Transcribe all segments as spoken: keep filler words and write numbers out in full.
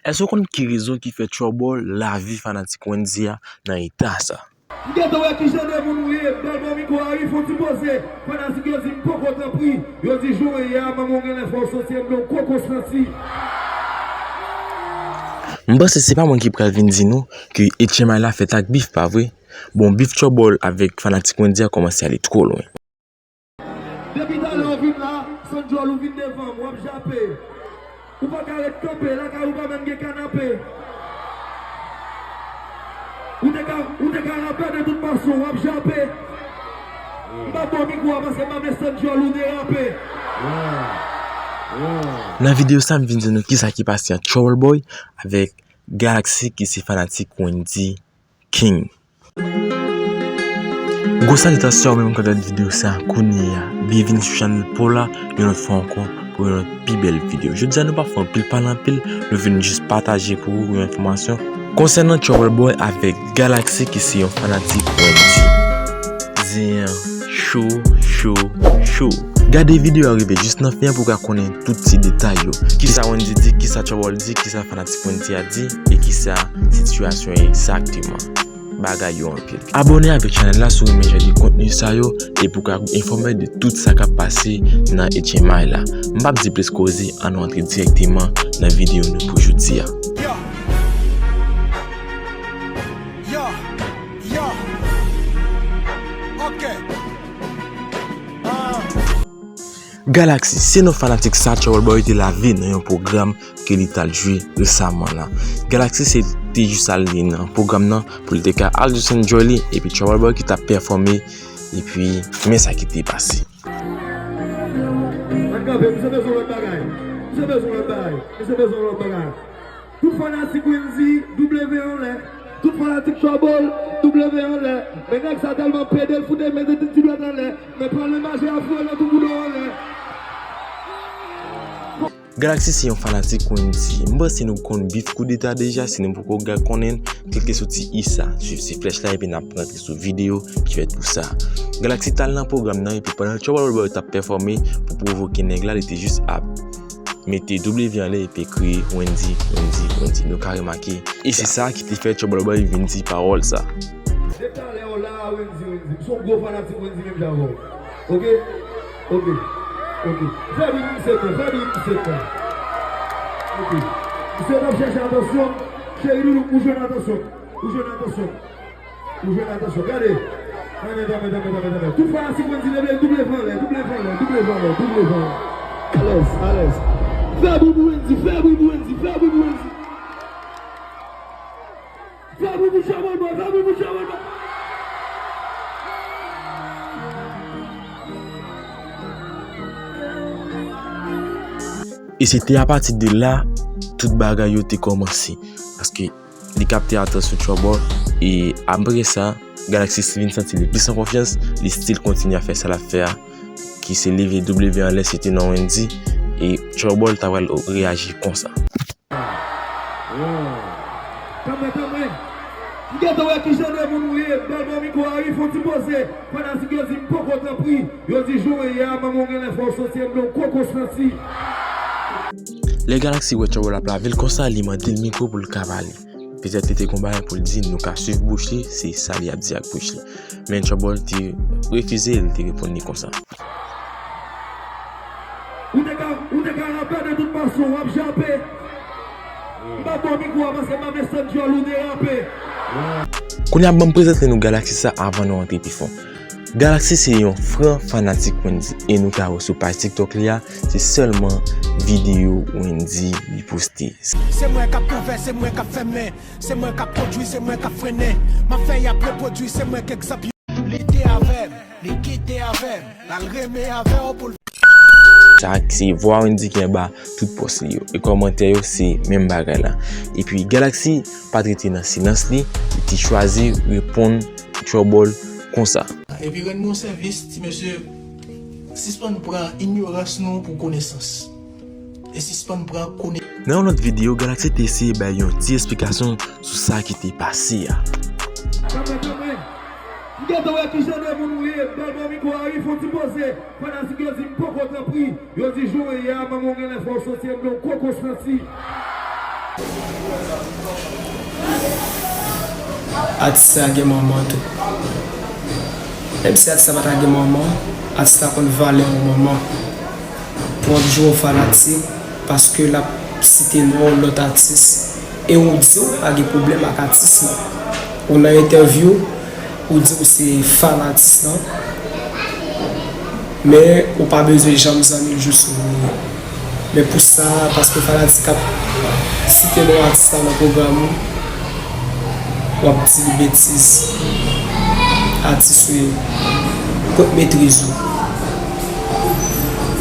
Èske w konn ki rezon ki fè Trouble lavi fanatik Wendyy a nan eta sa? M gentan wè kijan de moun ou ye, bèl bò mikwo a wi, fè yon ti poze. Fanatik yo di m poko, tanpri. Yo di jan w ye a, manman w genlè fè w santi, m blo koko santi. M panse se pa mwen ki pral vin di nou ke H M I la fèt ak bif, pa vre? Bon, bif Trouble avèk fanatik Wendyy a kòmanse ale twò lwen. Depi talè w vin la, Sandjòl ou vin devan m, w ap jape. Ou pa ka ret kanpe, lakay ou pa menm gen kanape. Ou te ka, ou te ka rapè de tout fason, w ap jape. M p ap ba w mikwo a paske m pa vle Sandjòl ou derape. Nan videyo sa, m vin di nou kisa ki pase ant Trouble Boy avèk Galaxy ki se fanatik Wendyy King. Gwo salitasyon ou menm k ap gade videyo sa a kounye a. Byenvini sou chanèl pa w la yon lòt fwa ankò pou yon lòt pi bèl videyo. Jodi a nou pa fè anpil pale anpil, nou vin jis pataje pou ou yon enfòmasyon konsènan Trouble Boy avèk Galaxy ki se yon fanatik Wendyy. Zen an cho, cho, cho. Gade videyo a rive jis nan fen an pou w ka konnen tout ti detay yo. Kisa Wendyy di, kisa Trouble di, kisa fanatik Wendyy a di, e kisa sitiyasyon egzakteman. Bagay yo anpil. Abòne avèk chanèl la si w renmen jan de kontni sa yo, e pou w ka enfòme de tout sa k ap pase nan H M I la. M p ap di plis koze, ann nou antre dirèkteman nan videyo nou pou jodi a. Yo. Yo. Yo. Ok. Ah. Galaxy, se non fanatik sa Trouble Boy te lave nan yon pwogram ke li t al jwe resaman la. Galaxy se te jis al li nan pwogram nan pou li te ka al jis enjoy li, epi Trouble Boy ki t ap pèfòme, epi men sa ki te pase. Ann kanpe, misye bezwen lòt bagay. Misye bezwen lòt bagay. Misye bezwen lòt bagay. Tout fanatik Wendyy, W anlè. Tout fanatik Trouble, W anlè. Men nèg sa tèlman pede, l fout de men de ti dwèt anlè. Men pale mache a foure nan tou boudon anlè. Galaxy se yon fanatik Wendyy. M panse nou konn bif koudeta deja, si nou poko gad konnen, klike sou ti i sa, swiv ti flèch la, epi n ap rantre sou videyo ki fèt pou sa. Galaxy t al nan pwogram nan, epi pandan Trouble Boy t ap pèfòme pou pwovoke nèg la, li te jis ap mete W anlè epi ekri Wendyy, Wendyy, Wendyy. Nou ka remake. E se sa ki te fè Trouble Boy vin di pawòl sa. Depi talè w la, Wendyy, Wendyy. M se yon gwo fanatik Wendyy menm jan avè w. Ok? Ok. Ok. Fè bri pou misye pè, fè bri pou misye pè. Ok. Misye t ap chèche atansyon. Cheri doudou, ou jwenn atansyon. Ou jwenn atansyon. Ou jwenn atansyon, gade. Tanmen, tanmen, tanmen, tanmen, tanmen. Tout fanatik Wendyy leve, W anlè, W anlè, W anlè, W anlè. Alèz, alèz. Fè bri pou Wendyy, fè bri pou Wendyy, fè bri pou Wendyy. Fè bri pou Trouble Boy, fè bri pou Trouble Boy. E se te apati de la, tout bagay yo te kòmanse. Paske li kapte atansyon Trouble, e apre sa, Galaxy vin santi li plis an konfyans, li still kontinye ap fè sa l ap fè a, ki se leve W anlè, se te non Wendyy, e Trouble ta pral reyaji konsa. Tanmen, tanmen. M gentan wè kijan de moun ou ye, bèl bò mikwo a wi, fè yon ti poze. Fanatik yo di m poko, tanpri. Yo di jan w ye a, manman w genlè fè w santi, m blo koko santi. Lè Galaxy wè Trouble ap lave l konsa, li mande l mikwo pou l ka pale. Petèt li te gon bagay pou l di, nou ka swiv bouch li, se sa li ap di ak bouch li. Men Trouble te refize, li te reponn li konsa. Ou te ka, ou te ka rapè de tout fason, w ap jape. M p ap ba w mikwo a paske m pa vle Sandjòl ou derape. Kounye a, ban m prezante nou Galaxy sa avan nou antre pi fon. Galaxy se yon fran fanatik Wendyy e nou ka wè sou paj TikTok li a, se sèlman videyo Wendyy li poste. Se mwen k ap ouvè, se mwen k ap fèmen, se mwen k ap pwodui, se mwen k ap frennen. M ap fè y ap repwodui, se mwen k egzanp yo. Li te avè m, li kite avè m, l al renmen avè w pou l. Sa se vwa Wendyy ki anba tout pòs li yo. E kòmantè yo se menm bagay la. Epi Galaxy pa t rete nan silans li, li te chwazi reponn Trouble konsa. Epi rann nou sèvis, ti mesye, sispann pran inyorans nou pou konesans. E sispann pran kone- Nan yon lòt videyo, Galaxy te eseye bay yon ti esplikasyon sou sa ki te pase a. Kanmenm, kanmenm. M gentan wè kijan de moun ou ye, bèl bò mikwo a wi, fè yon ti poze. Fanatik yo di m poko, tanpri. Yo di jan w ye a, manman w genlè fè w santi, m blo koko santi. Atis sa gen manman tou. Menm si atis la pa ta gen manman, atis la konn valè yon manman. Pou w ap joure yon fanatik paske l ap site non yon lòt atis, e ou di w pa gen pwoblèm ak atis lan. Ou nan entèvyou, ou di w se fan atis lan, men ou pa bezwen janm zanmi l jous ou mouri. Men pou sa, paske fanatik ap site non atis la nan pwogram ou, w ap di li betiz. Atis ou ye. Kot metriz ou?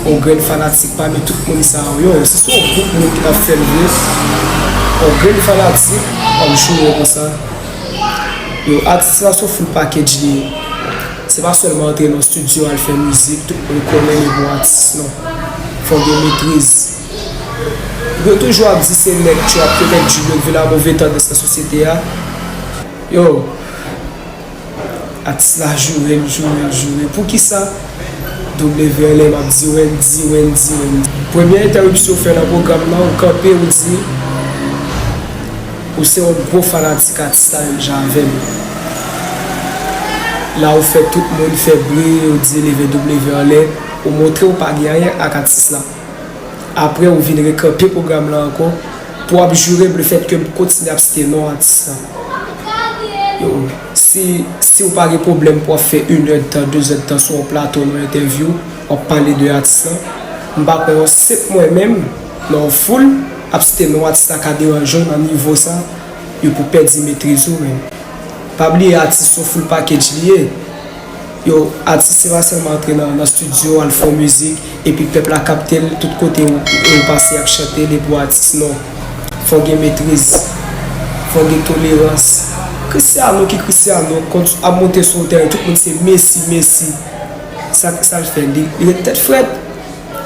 Yon grenn fanatik pami tout moun sa yo, yo, si se yon gwoup moun ki t ap fè l vre, yon grenn fanatik, w ap joure konsa. Yo, atis la se yon full package li ye. Se pa sèlman antre nan estidyo al fè mizik, tout moun konnen li bon atis, non. Fò w gen metriz. Yo toujou ap di se nèg trap, se nèg djib yo k vin a move tandans nan sosyete a. Yo, atis la joure l, joure l, joure l. Poukisa? W L M ap di Wendy, Wendy, Wendy. Premye entèvipsyon w fè nan pwogram nan, ou kanpe, ou di, ou se yon gwo fanatik atis la menm jan avè m. La ou fè tout moun fè bri, ou di leve W anlè, ou montre ou pa gen anyen ak atis la. Apre ou vin rekanpe pwogram lan ankò pou w ap joure m lefètke m kontinye ap site non atis la. Yo, si, si w pa gen pwoblèm pou w ap fè inèdtan, dezèdtan sou yon plato nan entèvyou, w ap pale de atis lan, m pa kwè yon senp mwen menm nan yon foul ap site non atis la ka deranje w nan nivo sa, yo pou pèdi metriz ou menm. Pa bliye atis se yon full package li ye. Yo, atis se pa sèlman antre nan, nan estidyo, al fè yon mizik, epi pèp la kapte l, tout kote ou, ou pase y ap chante l, epi w atis, non. Fò gen metriz, fò gen tolerans. Cristiano ki Cristiano, kont ap monte sou yon teren, tout moun se Messi, Messi. Sa, sa l fè, li, li ret tèt frèt.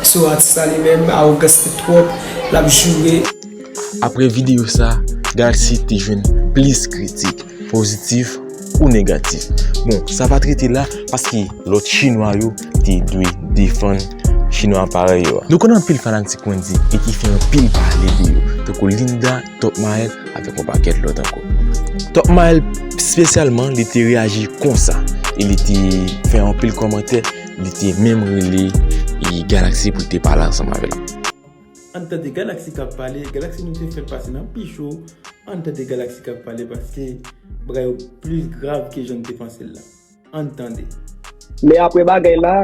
So, atis la li menm, awogans li twòp, l ap joure. Apre videyo sa, Galaxy te jwenn plis kritik, pozitif ou negatif. Bon, sa pa t rete la, paske lòt chinwa yo te dwe defann chinwa parèy yo a. Nou konn anpil fanatik Wendy e ki fè anpil pale de yo, tankou Linda, Top Mael, avèk yon pakèt lòt ankò. Top Mael, espesyalman, li te reyaji konsa, e li te fè anpil kòmantè, li te menm rele, e, Galaxy pou l te pale ansanm avè l. Ann tande Galaxy k ap pale, Galaxy nou te fè l pase nan pi cho, ann tande Galaxy k ap pale paske bagay yo plis grav ke jan n te panse l la. Ann tande. Men apre bagay la,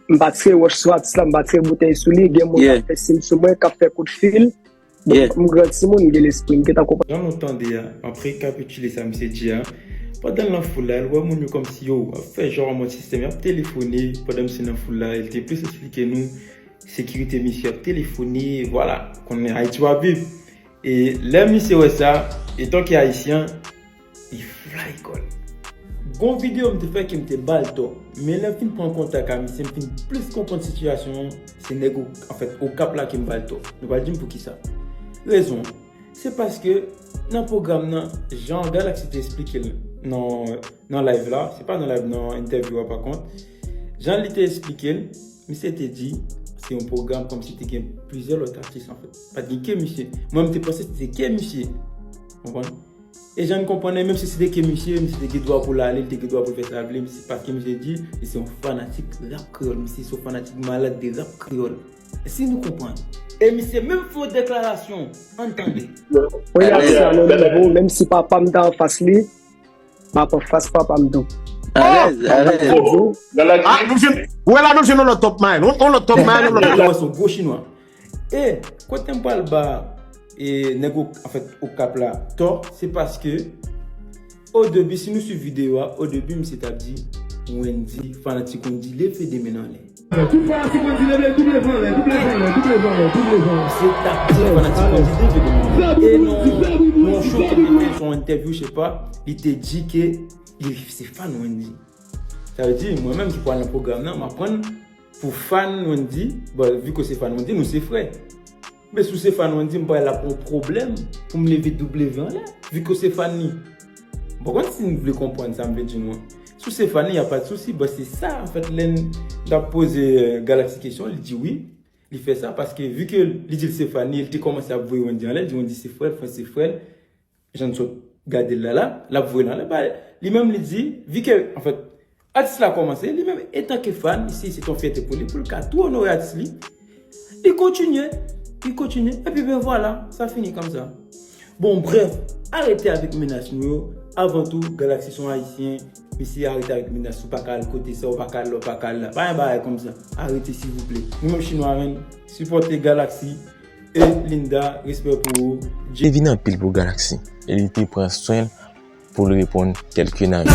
m pa tire wòch sou atis la, m pa tire boutèy sou li, gen moun k ap fè sim sou mwen, k ap fè kout fil. Bon, m gran timoun, m gen lespri, m gentan konprann. Jan nou tande a, m ap rekapitile sa misye di a. Pandan l nan foul la, l wè moun yo kòmsi yo ap fè jan yon mòd sistèm, y ap telefone pandan misye nan foul la, e l te plis eksplike nou sekirite misye ap telefone, vwala, konnen Ayiti w ap viv. E lè misye wè sa, etanke Ayisyen, li fly kò l. Gon videyo m te fè ke m te ba l tò, men lè m fin pran kontak a misye, m fin plis konprann sitiyasyon an, se nèg O-, anfèt, Okap la ke m ba l tò. Nou pral di m poukisa. Rezon, se paske nan pwogram nan, jan Galaxy te eksplike l nan, nan live la, se pa nan live, nan entèvyou a pa kont, jan li te eksplike l, misye te di, se yon pwogram kòmsi te gen plizyè lòt atis, anfèt. Pa t gen ke misye. Mwen, m te panse se te ke misye. Konprann? E jan n konprann, menm si se te ke misye, misye te gen dwa pou l ale, li te gen dwa pou l fè sa l vle, misye, paske misye di, li se yon fanatik rap kreyòl, misye se yon fanatik malad de rap kreyòl. Èske nou konprann? E misye menm fè yon deklarasyon, ann tande. Wi, atis la nan nivo, menm si papa m ta anfas li, m ap anfas papa m tou. Alèz, alèz. Ah, nou jwenn, ou wè la nou jwenn yon lòt Top Mael, yon, yon lòt Top Mael, yon lòt Top Mael. Wè se yon gwo chinwa. E kote m pral ba, e, nèg O-, anfèt, Okap la tò, se paske, o debi, si nou swiv videyo a, o debi, misye t ap di, Wendy, fanatik Wendy, leve de men n anlè. Tout fanatik Wendy, leve, double van anlè, double van anlè, double van anlè, double van anlè. Misye t ap di fanatik Wendy, leve de men n anlè. E nan, nan yon show ki te fè, yon entèvyou, je sais pas, li te di ke li se fan Wendy. Sa vle di, mwen menm ki pral nan pwogram nan, m ap pran pou fan Wendy, bon, vi ke w se fan Wendy, nou se frè. Men si w se fan Wendy, m pa wè l ap yon pwoblèm pou m leve W anlè, vi ke w se fan li. M pa konn si n vle konprann sa m vle di nou an. Si w se fan li, y a pas de souci, bon, se sa, anfèt, lè n t ap poze, euh, Galaxy kesyon, li di wi. li fè sa, paske vi ke li di l se fan li, li te kòmanse ap voye Wendyy anlè, di Wendyy se frè l, Frans se frè l, jan n sot gade l la la, l ap voye l anlè, ba, li menm li di, vi ke, anfèt, atis la kòmanse, li menm, etanke fan, li se, se yon fyète pou li, pou l ka tou onore atis li, li kontinye, li kontinye, epi ben vwala, sa fini kòmsa. Bon, brèf, arete avèk menas nou yo. Avan tou, Galaxy se yon Ayisyen, mesye, arete avèk menas, ou pa ka al kote sa, ou pa ka al la, ou pa ka al la. Pa gen bagay kòmsa. Arete, silvouplè. Nou menm Chinwa, menn, sipòte Galaxy e Linda, respè pou ou. Te vin anpil pou Galaxy, e li te pran swen l pou l reponn kèlke nan yo.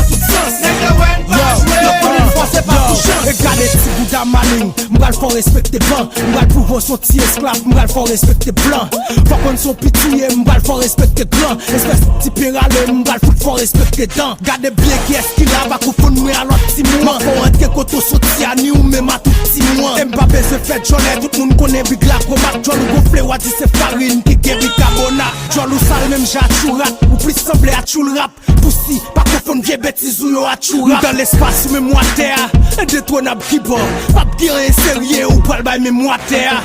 E gade ti bouda maleng, m pral fè w respekte ban. M pral pwouve w se yon ti esklav, m pral fè w respekte blan. Fòk konn se yon piti w ye, m pral fè w respekte gran. Espès ti pye rale, m pral fout fè w respekte dan. Gade byen kiyès ki la, pa konfonn mwen a lòt timoun. Fò w antre kote w soti a, ni ou menm a tout timoun. E m pa bezwen fè djòlè, tout moun konnen big la gwo mak. Djòl ou gonfle, w a di se farin ki gen bikabonat. Djòl ou sal menm jan a tchourat, ou plis sanble a tchoul rap. Pousi, pa konfonn vye betiz ou yo a tchoura. M dan lespas ou menm watè a. Endetwonab kibò, p ap gen anyen serye ou pral bay menm watè a.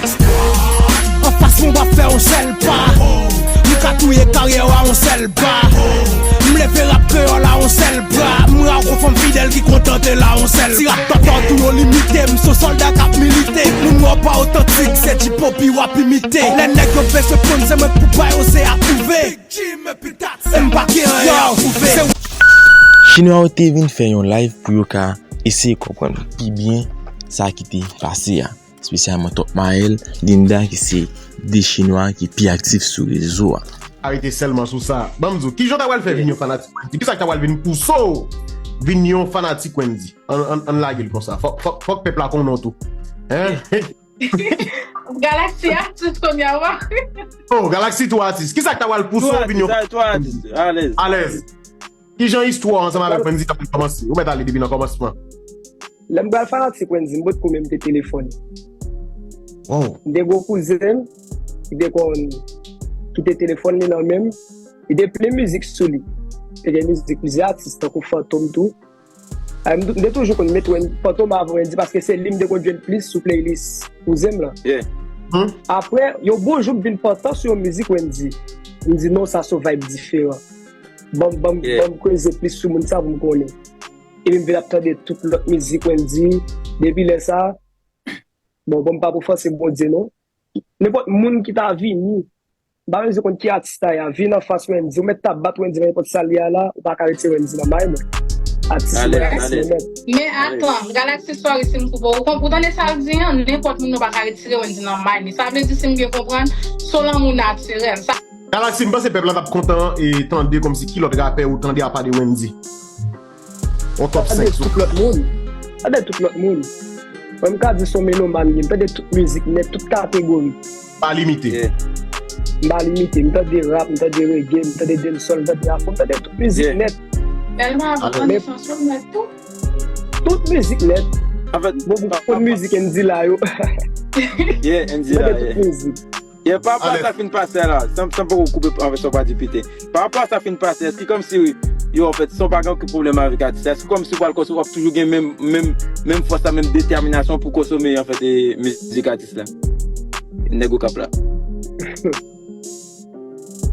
Anfas mwen w ap fè yon sèl pa. M ka touye karyè w a yon sèl pa. M leve rap kreyòl a yon sèl bra. M ra w gon fanm fidèl ki kontante l a yon sèl. Ti rap tòtò tou yo limite. M se yon sòlda k ap milite. Moun nwa pa otantik, se G-Poppy w ap imite. Lè nèg yo bezwen konn se mwen k pou ba yo se apwouve. Jim epi Tats, M pa gen anyen a pwouve. Chinwa yo te vin fè yon live pou yo ka eseye konprann pi byen sa ki te pase a, espesyalman Top Mael, Linda ki se de Chinwa ki pi aktif sou rezo a. Arete sèlman sou sa. Ban m di w, kijan w ta pral fè vin yon fanatik Wendy? Kisa k ta pral vin pouse w vin yon fanatik Wendy? Ann, ann, ann lage l konsa. Fòk, fòk, fòk pèp la konnen w tou. Hein? Galaxy atis kounye a wa. Oh, Galaxy tou atis. Kisa k ta pral pouse w vin yon atis? Alèz. Alèz. Kijan istwa w ansanm avèk Wendy t ap kòmanse? Ou mèt ale depi nan kòmansman. Lè m pral fanatik Wendy, m potko menm te telefòn. Wow. M te gon kouzen m ki te konn kite telefòn li nan men m. Li te plen mizik sou li. Te gen mizik plizyè atis tankou Fantom tou. M te toujou konn met Fantom avan Wendy paske se li m te konn jwenn plis sou playlist kouzen m lan. Apre, yon bon jou m vin pantan sou yon mizik Wendy. M di non, sa se yon vibe diferan. Ban m, ban m, ban m kreze plis sou moun sa pou m konnen. Epi m vin ap tande tout lòt mizik Wendy. Depi lè sa, bon, bon, m p ap ofanse Bondye non. Nenpòt moun ki ta vini, m pa bezwen konn ki atis ta ye a, vin anfas Wendy, ou mèt ta bat Wendy nan nenpòt sa l ye a la, ou pa ka retire Wendy nan may mwen. Atis mwen, atis mwen nèt. Men atan, Galaxy Soirée, si m koupe w, ou tande sa l di an, nenpòt moun nan pa ka retire Wendy nan may li. Sa vle di, si m byen konprann, se yon lanmou natirèl. Sa. Galaxy, m panse pèp la t ap kontan e tande kòmsi ki lòt rapè ou tande apa de Wendy. Yon top senk sou. Tout lòt moun. Tande tout lòt moun. Mwen m ka di se yon meloman m ye, m tande tout mizik nèt, tout kategori. Pa limite. M pa limite, m tande rap, m tande reggae, m tande dancehall, m tande afro, m tande tout mizik nèt. Tèlman ap tande chanson nèt tou. Tout mizik nèt. Bon, pou tout mizik Andy la yo. Yeah, Andy la, yeah. Tout mizik. Yeah, pa rapò a sa fin pase a la, san, san poko koupe anvè sa w pa di pite. Pa rapò a sa fin pase, èske kòmsi, yo, anfèt, san w pa gen okenn pwoblèm avèk atis la, èske kòmsi w pral konsome, w ap toujou gen menm, menm, menm fòs la, menm detèminasyon pou konsome, anfèt, e, mizik atis la? Nèg Okap la.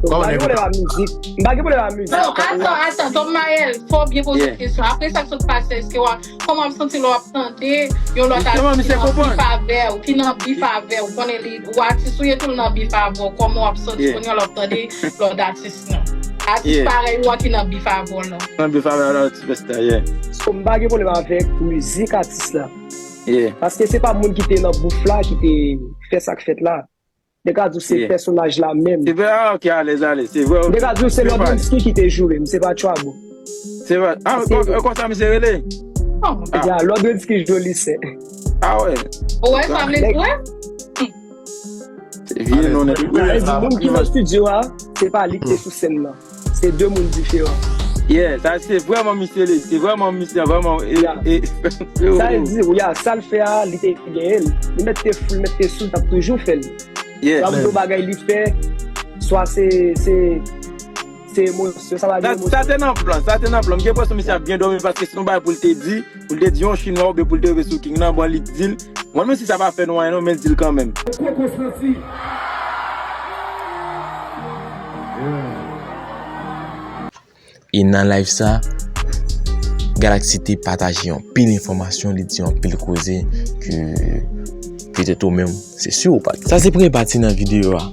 M pa gen pwoblèm a mizik. M pa gen pwoblèm a mizik. Non, atan, atan, Tom Mael, fò w byen poze kesyon. Apre sa k sot pase, èske w ap Kòman w ap santi w lè w ap tande yon lòt atis ki nan bif avè w, ki nan bif avè w, konnen li, ou atis ou ye tou, l nan bif avè w, kòman w ap santi w kounye a lè w ap tande lòt atis lan? Atis parèy ou an ki nan bif avè w lan. Nan bif avè w lan, ti pèsta, yeah. So, m pa gen pwoblèm avèk mizik atis la. Yeah. Paske se pa moun ki te nan bouf la ki te fè sa k fèt la. M te ka di w se pèsonaj la menm. Se vre, ah, ok, alèz, alèz. Se vre, ok. M te ka di w se Lord Wensky ki te joure m, se pa Trouble. Se vre. Ah, kon, kon, konsa misye rele? Ya, Lord Wensky Jolisè. Ah, wè. Ou wè sa vle di, wè? Se vye non, nèg. Moun ki nan estidyo a, se pa li ki te sou sèn nan. Se de moun diferan. Yeah, sa se vrèman misye li, se vrèman misye vrèman e, e, Sa l di, ya, sa l fè a, li te genyen l. Li mèt te fou, li mèt te sou, l t ap toujou fè l. L ap gen yon bagay li fè, swa se, se, se emosyon, sa pa gen emosyon. Sa te nan plan, sa te nan plan. M gen enpresyon misye ap byen dòmi paske se yon bagay pou l te di, pou l te di yon chinwa oubyen pou l te rive sou King nan, bon, li di l, Mwen menm si sa pa fè nou anyen non, men l di l kanmenm. Koko santi. E nan live sa, Galaxy te pataje yon pil enfòmasyon, li di yon pil koze ke petèt ou menm, se si ou pa t. Sa se premye pati nan videyo a.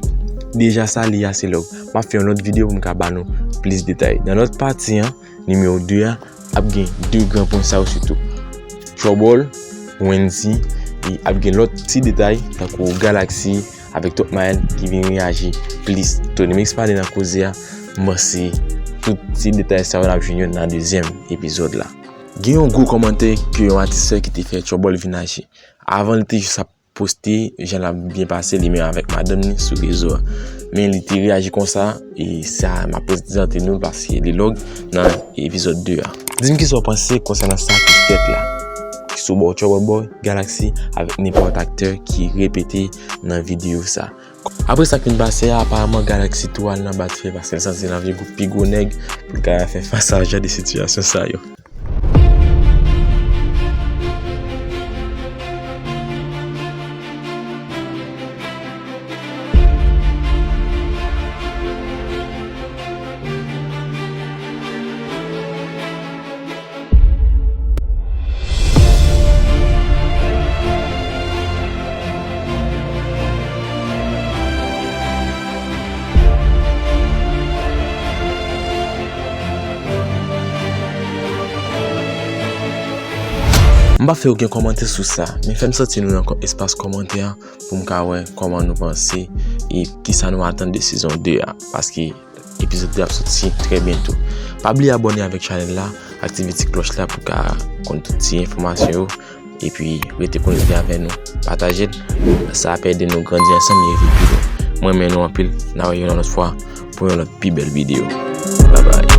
Deja sa li ase long. M ap fè yon lòt videyo pou m ka ba nou plis detay. Nan lòt pati an, nimewo de a, ap gen de gran pwen sa yo sitou. Trouble, Wendy, e ap gen lòt ti detay, tankou Galaxy, avèk Top Mael ki vin reyaji plis. Tony Mix pale nan koze a, m panse tout ti detay sa yo n ap jwenn yo nan dezyèm epizòd la. Gen yon gwo kòmantè ke yon atis fè ki te fè Trouble vin aji. Avan li te jis ap poste jan l ap byen pase li menm avèk madanm li sou rezo a. Men li te reyaji konsa, e sa m ap prezante nou l paske li long nan epizòd de a. Di m kisa w panse konsènan sa ki fèt la, ki sou bò Trouble Boy, Galaxy avèk nenpòt aktè ki repete nan videyo sa. Apre sa k fin pase a, aparaman Galaxy tou al nan bat fè paske l santi l anvi gwo pi gwo nèg pou l ka fè fas a jan de sitiyasyon sa yo. M pa fè okenn kòmantè sou sa, men fè m sòti nou nan kò-, espas kòmantè a pou m ka wè kòman nou panse e kisa nou atann de sezon de a, paske epizòd de ap sòti trè byento. Pa bliye abòne avèk chanèl la, aktive ti klòch la pou ka konn tout ti enfòmasyon yo, epi rete konekte avè nou, pataje l, sa ap ede nou grandi ansanm e viv pi lwen. Mwen renmen nou anpil, n a wè yo yon lòt fwa pou yon lòt pi bèl videyo. Babay.